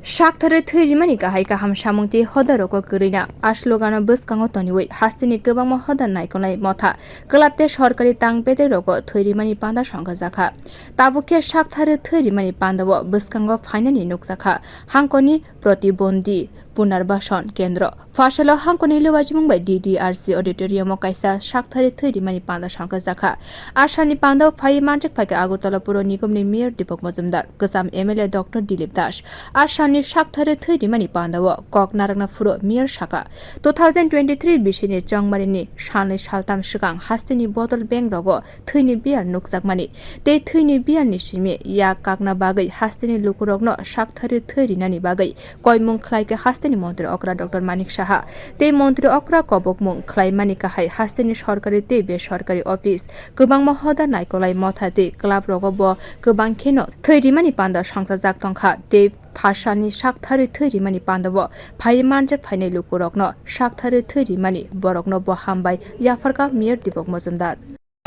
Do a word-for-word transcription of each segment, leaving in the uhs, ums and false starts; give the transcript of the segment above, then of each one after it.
Sakthari thwi rimani kahai kaham samung tei hoda rogo kwrwina a slogan-o bwskango toniwi hasteni kwbangma hoda naikolnai motha, club tei sorkari tang bedek rogo thwi rimani panda songkha jakha. Tabuk khe sakthari thwi rimani panda-o bwskango phainani nukjakha Hangkoni Protibondhi Punarbasan Kendro. Pharsalo hangkoni lubajimung bai D D R C auditorium-o kaisa sakthari thwi rimani panda songkha jakha. Asani panda-o phai manjak phaikha Agartala Puro Nigom ni Mayor Deepak Majumdar, kwcham M L A Doctor Dilip Das. Asani sakthari thwi rimani panda-o kok narwkna phuru Mayor sakha, two thousand twenty-three bisini chongmari ni salnwi saltam swkang hasteni bodol bank rogo thwini biyal nukjakmani tei thwini biyalni simi yak kakna bagwi hasteni lukurokno sakthari thwi rinani bagwi koimung khlaikha hasteni montri okra Doctor Manik Saha tei montri okra kobokmung khlaimani kahai hasteni sorkari tei besorkari office, kwbangma hoda naikolai motha tei club rogo bo kwbang kheno thwi rimani panda songchajak tongkha tei pharsani sakthari thwi rimani panda-o phai manjak phainai lukurokno sakthari thwi rimani borokno bo hambai yapharkha Mayor Deepak Majumdar.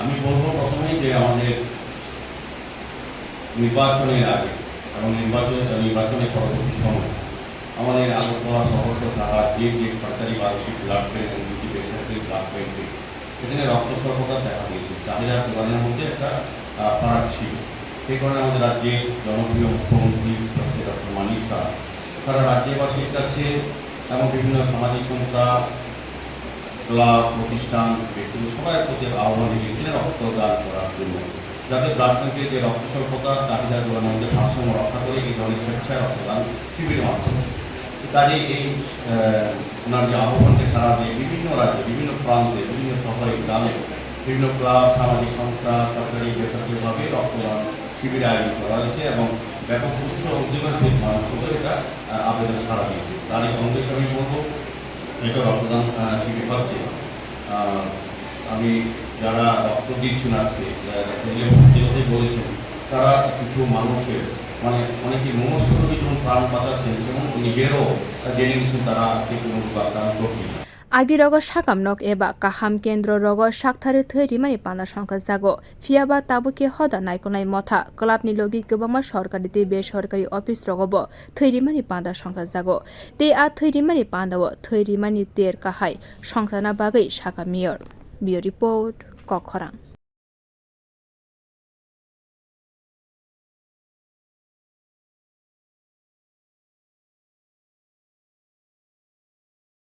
আমি বলবো প্রথমেই যে আমাদের নির্বাচনের আগে এবং নির্বাচন, নির্বাচনের পরবর্তী সময় আমাদের আগরতলা সর্বস্ব থাকার যে যে সরকারি বারোটি ব্লাড ব্যাংক এবং দুটি বেসরকারি ব্লাড ব্যাংকে সেখানে রক্ত স্বল্পতা দেখা দিয়েছে। চাহিদা পূরণের মধ্যে একটা, আহ, ফারাক ছিল। সেই কারণে আমাদের রাজ্যের জনপ্রিয় মুখ্যমন্ত্রী প্রফেসর ডক্টর মানিক সাহা সারা রাজ্যবাসীর কাছে এবং বিভিন্ন সামাজিক সংস্থা, ক্লাব, প্রতিষ্ঠান, ব্যক্তিগত সবার প্রতি আহ্বান রেখেছিলেন রক্তদান করার জন্য, যাতে ব্লাড ব্যাংকের যে রক্ত স্বল্পতা চাহিদা পূরণের মধ্যে ভারসাম্য রক্ষা করে এই ধরনের স্বেচ্ছায় রক্তদান শিবিরের মাধ্যমে। তো কাজেই এই, আহ, ওনার যে আহ্বানকে সাড়া দিয়ে বিভিন্ন রাজ্যে, বিভিন্ন প্রান্তে, বিভিন্ন শহরে, গ্রামে, বিভিন্ন ক্লাব, সামাজিক সংস্থা, সরকারি, বেসরকারিভাবে রক্তদান শিবির আয়োজন করা হয়েছে এবং ব্যাপক উৎসাহ উদ্দীপনার সহিত মানুষ কিন্তু এটা, আহ, আবেদন সাড়া দিয়েছে। তারই অঙ্গে আমি বলবো, এটা রক্তদান, আহ, শিবির হচ্ছে। আহ, আমি যারা রক্ত দিচ্ছেন আজকে, আহ, ডক্টর ইলিয়াস যে কথাই বলেছেন, তারা কিছু মানুষের, মানে, অনেকে মুমূর্ষু রোগী যখন প্রাণ বাঁচাচ্ছেন, সেমন নিজেরও, আহ, জেনে নিচ্ছেন তারা আজকে কোনো রোগাক্রান্ত কিনা। Agi rogo sakam nok eba kaham kendro rogo sakthari thwi rimani panda songkha jago. Phiya ba tabuk khe hoda naikolnai motha, club ni logi kwbangma sorkari tei besorkari office rogo bo thwi rimani panda songkha jago. Tei a thwi rimani panda-o thwi rimani ter kahai songchana bagwi sakha Mayor. Bureau Report, Kokkhorang.